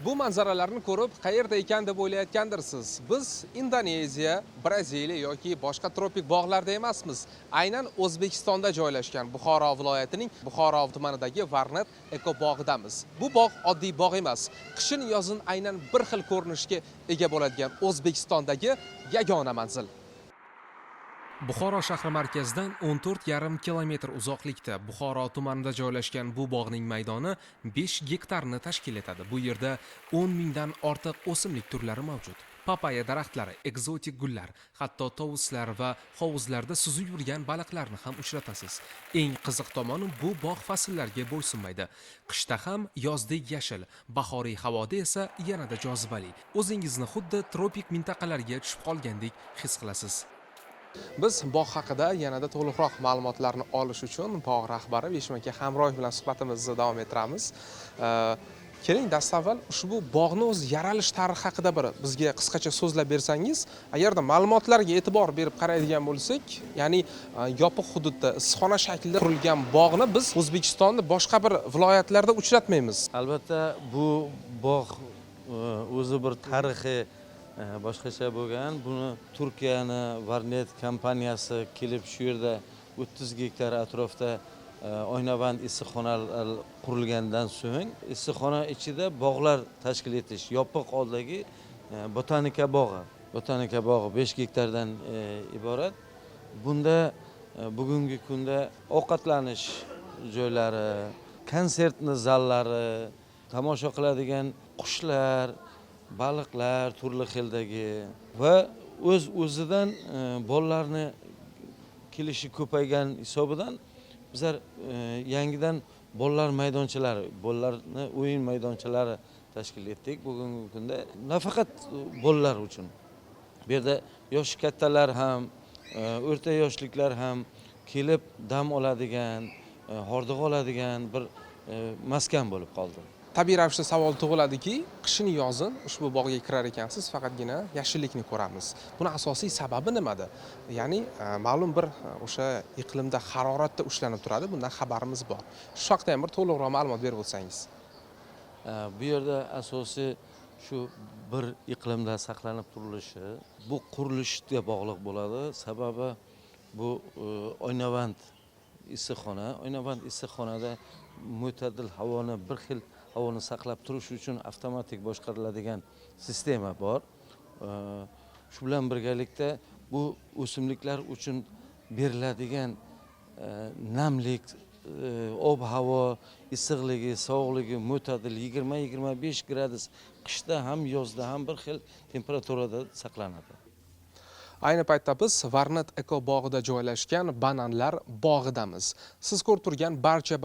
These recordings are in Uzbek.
Bu manzaralarni ko'rib, qayerda ekan deb o'ylayotgandirsiz. Biz Indoneziya, Braziliya yoki boshqa tropik bog'larda emasmiz. Aynan O'zbekistonda joylashgan Buxoro viloyatining Buxoro tumanidagi Varnet eko bog'idamiz. Bu bog' oddiy bog' emas. Qishin yozin aynan bir xil ko'rinishga ega bo'ladigan O'zbekistondagi yagona manzil. Buxoro shahri markazidan 14,5 kilometr uzoqlikda Buxoro tumanida joylashgan bu bog'ning maydoni 5 gektarni tashkil etadi. Bu yerda 10 mingdan ortiq o'simlik turlari mavjud. Papaya daraxtlari, ekzotik gullar, hatto tovuslar va hovuzlarda suzib yurgan baliqlarni ham uchratasiz. Eng qiziq tomoni, bu bog' fasllarga bo'ysunmaydi. Qishda ham yozdek yashil, bahoriy havoda esa yanada jozibali. O'zingizni xuddi tropik mintaqalarga tushib qolgandek his qilasiz. Biz bog' haqida yanada to'liqroq ma'lumotlarni olish uchun bog' rahbari Beshim aka Hamroyev bilan suhbatimizni davom ettiramiz. Keling, dastavval ushbu bog'ni o'zi yaralish tarixi haqida bir bizga qisqacha so'zlab bersangiz. Agarda ma'lumotlarga e'tibor berib qaraydigan bo'lsak, ya'ni yopiq hududda issiqxona shaklida qurilgan bog'ni biz O'zbekistonda boshqa bir viloyatlarda uchratmaymiz. Albatta, bu bog' o'zi bir tarixi boshqacha bo'lgan. Buni Turkiyani Varnet kompaniyasi kelib, shu yerda 30 gektar atrofda oynaband issiqxonalar qurilgandan so'ng, issiqxona ichida bog'lar tashkil etish, yopiq holdagi botanika bog'i. Botanika bog'i 5 gektardan iborat. Bunda bugungi kunda ovqatlanish joylari, konsertni zallari, tomosha qiladigan qushlar, baliqlar turli xildagi va o'z o'zidan bolalarni kelishi ko'paygan hisobidan bizlar yangidan bolalar maydonchalari, bolalarni o'yin maydonchalari tashkil etdik. Bugungi kunda nafaqat bolalar uchun, bu yerda yoshi kattalar ham, o'rta yoshliklar ham kelib dam oladigan, hordiq oladigan bir maskan bo'lib qoldi. Tabiiy ravishda savol tug'iladiki, qishin yozin ushbu bog'ga kirar ekansiz, faqatgina yashillikni ko'ramiz. Buni asosiy sababi nimada? Ya'ni ma'lum bir o'sha iqlimda, haroratda ushlanib turadi, bundan xabarimiz bor. Shu haqda ham bir to'liqroq ma'lumot berib o'tsangiz. Bu yerda asosiy shu bir iqlimda saqlanib turilishi bu qurilishga bog'liq bo'ladi. Sababi bu oynavand issiqxona. Oynavand issiqxonada mo'tadil havoni, bir xil havoni saqlab turish uchun avtomatik boshqariladigan sistema bor. Shu bilan birgalikda bu o'simliklar uchun beriladigan namlik, ob havo issiqligi, sovuqligi mo'tadil 20-25 gradus, qishda ham, yozda ham bir xil temperaturada saqlanadi. Ayni paytda biz Varnet eko bog'ida joylashgan bananlar bog'idamiz. Siz ko'rib turgan barcha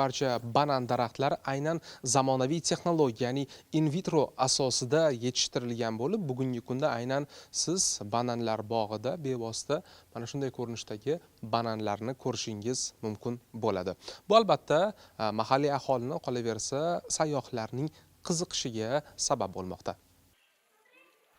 banan daraxtlari aynan zamonaviy texnologiya, ya'ni in vitro asosida yetishtirilgan bo'lib, bugungi kunda aynan siz bananlar bog'ida bevosita mana shunday ko'rinishdagi bananlarni ko'rishingiz mumkin bo'ladi. Bu albatta mahalliy aholini, qolaversa sayyohlarning qiziqishiga sabab bo'lmoqda.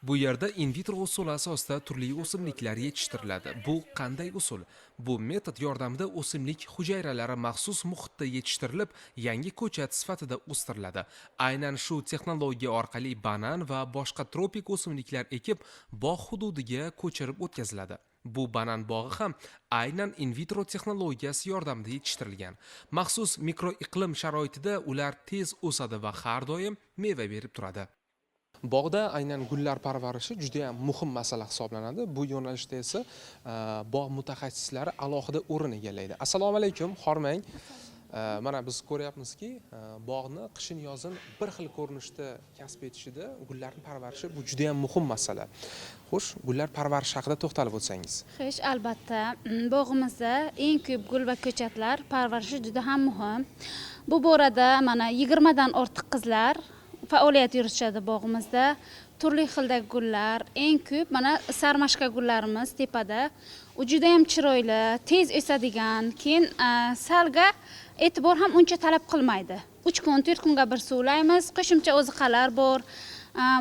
Bu yerda in vitro usuli asosida turli o'simliklar yetishtiriladi. Bu qanday usul? Bu metod yordamida o'simlik hujayralari maxsus muhitda yetishtirilib, yangi ko'chat sifatida o'stiriladi. Aynan shu texnologiya orqali banan va boshqa tropik o'simliklar ekib, bog' hududiga ko'chirib o'tkaziladi. Bu banan bog'i ham aynan in vitro texnologiyasi yordamida yetishtirilgan. Maxsus mikroiqlim sharoitida ular tez o'sadi va har doim meva berib turadi. Bog'da aynan gullar parvarishi juda ham muhim masala hisoblanadi. Bu yo'nalishda esa bog' mutaxassislari alohida o'rin egallaydi. Assalomu alaykum, hormang. Mana biz ko'ryapmizki, bog'ni qishin yozin bir xil ko'rinishda kasb etishida gullarni parvarishi bu juda ham muhim masala. Xo'sh, gullar parvarishi haqida to'xtalib o'tsangiz. Xo'sh, albatta, bog'imizda eng ko'p gul va ko'chatlar parvarishi juda ham muhim. Bu borada mana 20 dan ortiq qizlar faoliyat yuritishadi bog'imizda. Turli xildagi gullar, eng ko'p mana sarmashka gullarimiz tepada. U juda ham chiroyli, tez o'sadigan, keyin salga e'tibor ham uncha talab qilmaydi. 3 kun, 4 kunga bir suvlaymiz, qo'shimcha oziqalar bor.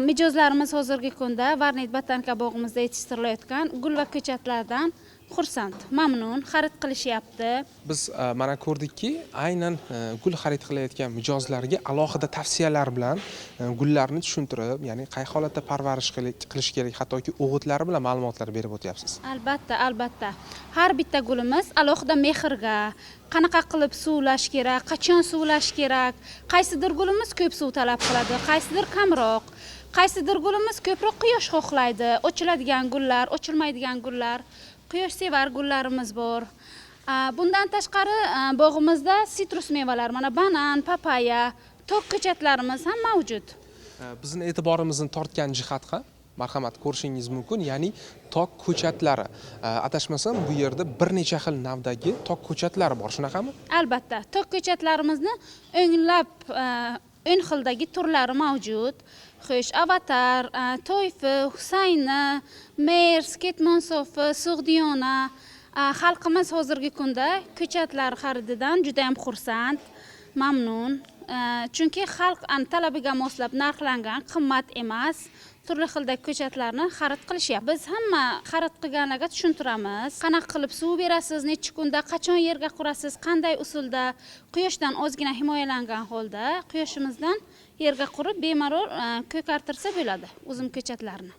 Mijozlarimiz hozirgi kunda Varnet botanika bog'imizda yetishtirilayotgan gul va ko'chatlardan Xursand, mamnun, xarid qilishyapti. Biz mana ko'rdikki, aynan gul xarid qilayotgan mijozlarga alohida tavsiyalar bilan gullarni tushuntirib, ya'ni qay holatda parvarish qilish kerak, hattoki o'g'itlari bilan ma'lumotlar berib o'tyapsiz. Albatta, albatta. Har bitta gulimiz alohida mehrga, qanaqa qilib suvlash kerak, qachon suvlash kerak, qaysidir gulimiz ko'p suv talab qiladi, qaysidir kamroq, qaysidir gulimiz ko'proq quyosh xohlaydi, ochiladigan gullar, ochilmaydigan gullar, quyoshsevar gullarimiz bor. Bundan tashqari bog'imizda sitrus mevalar, mana banan, papaya, tok ko'chatlarimiz ham mavjud. Bizni e'tiborimizni tortgan jihat ham, marhamat, ko'rishingiz mumkin, ya'ni tok ko'chatlari. Adashmasam, bu yerda bir necha xil navdagi tok ko'chatlari bor, shunaqami? Albatta, tok ko'chatlarimizni o'nlab 10 xildagi turlari mavjud. Xo'sh, Avatar, Toyfi, Husayni, Mers, Ketmonsofi, Sug'diyona. Xalqimiz hozirgi kunda ko'chatlar xarididan juda ham xursand, mamnun. Chunki xalq talabiga moslab narxlangan, qimmat emas. Turli xildagi ko'chatlarni xarid qilishyapti. Biz hamma xarid qilganlarga tushuntiramiz. Qanaqa qilib suv berasiz, necha kunda, qachon yerga qurasiz, qanday usulda, quyoshdan ozgina himoyalangan holda quyoshimizdan yerga qurib bemalol ko'kartirsa bo'ladi uzum ko'chatlarini.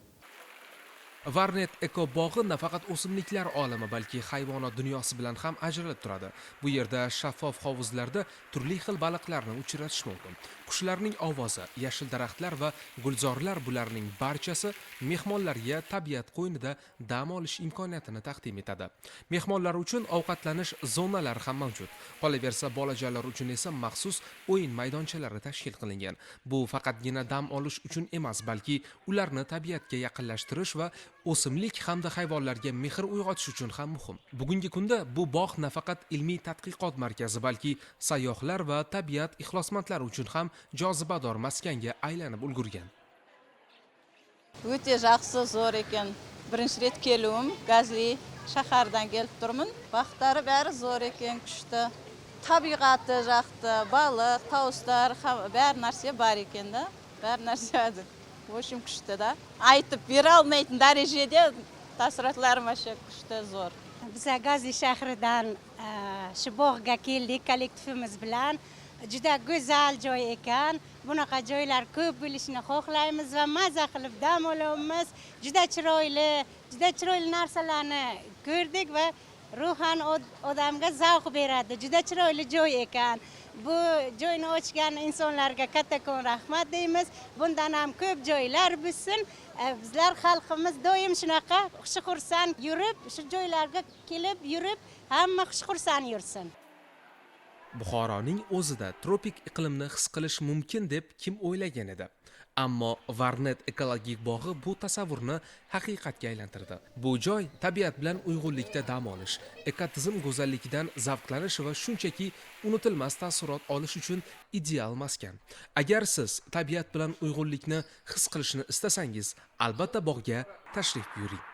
Varnet eko bog'i nafaqat o'simliklar olami, balki hayvonot dunyosi bilan ham ajralib turadi. Bu yerda shaffof hovuzlarda turli xil baliqlarni uchratish mumkin. Qushlarning ovozi, yashil daraxtlar va gulzorlar, bularning barchasi mehmonlarga tabiat qo'ynida dam olish imkoniyatini taqdim etadi. Mehmonlar uchun ovqatlanish zonalari ham mavjud. Qolaversa, bolajonlar uchun esa maxsus o'yin maydonchalari tashkil qilingan. Bu faqatgina dam olish uchun emas, balki ularni tabiatga yaqinlashtirish va o'simlik hamda hayvonlarga mehr uyg'otish uchun ham muhim. Bugungi kunda bu bog' nafaqat ilmiy tadqiqot markazi, balki sayyohlar va tabiat ixlosmandlari uchun ham jozibador maskanga aylanib ulgurgan. Өте жақсы, зор екен. Бірінші рет келуім, Газли шаһардан келіп тұрмын. Бақтары бәрі зор екен, күшті. Табиғаты жақты, балық, тауыстар, бәр нәрсе бар екен да. Бәр нәрсе, в общем, күшті да. Айтып бере алмайтын дәрежеде тәэссұратларым вообще күшті, зор. Biz Gazli shahridan shu bog'ga keldik kollektivimiz bilan. Juda go'zal joy ekan. Bunaqa joylar ko'p bo'lishini xohlaymiz va maza qilib dam olamiz. Juda chiroyli, juda chiroyli narsalarni ko'rdik va ruhan odamga zavq beradi. Juda chiroyli joy ekan. Bu joyni ochgan insonlarga kattakon rahmat deymiz. Bundan ham ko'p joylar bo'lsin. Bizlar xalqimiz doim shunaqa xush-xursand yurib, shu joylarga kelib yurib, hamma xush-xursand yursin. Buxoroning o'zida tropik iqlimni his qilish mumkin deb kim o'ylagan edi? Ammo Varnet ekologik bog'i bu tasavvurni haqiqatga aylantirdi. Bu joy tabiat bilan uyg'unlikda dam olish, ekotizim go'zalligidan zavqlanish va shunchaki unutilmas taassurot olish uchun ideal maskan. Agar siz tabiat bilan uyg'unlikni his qilishni istasangiz, albatta bog'ga tashrif buyuring.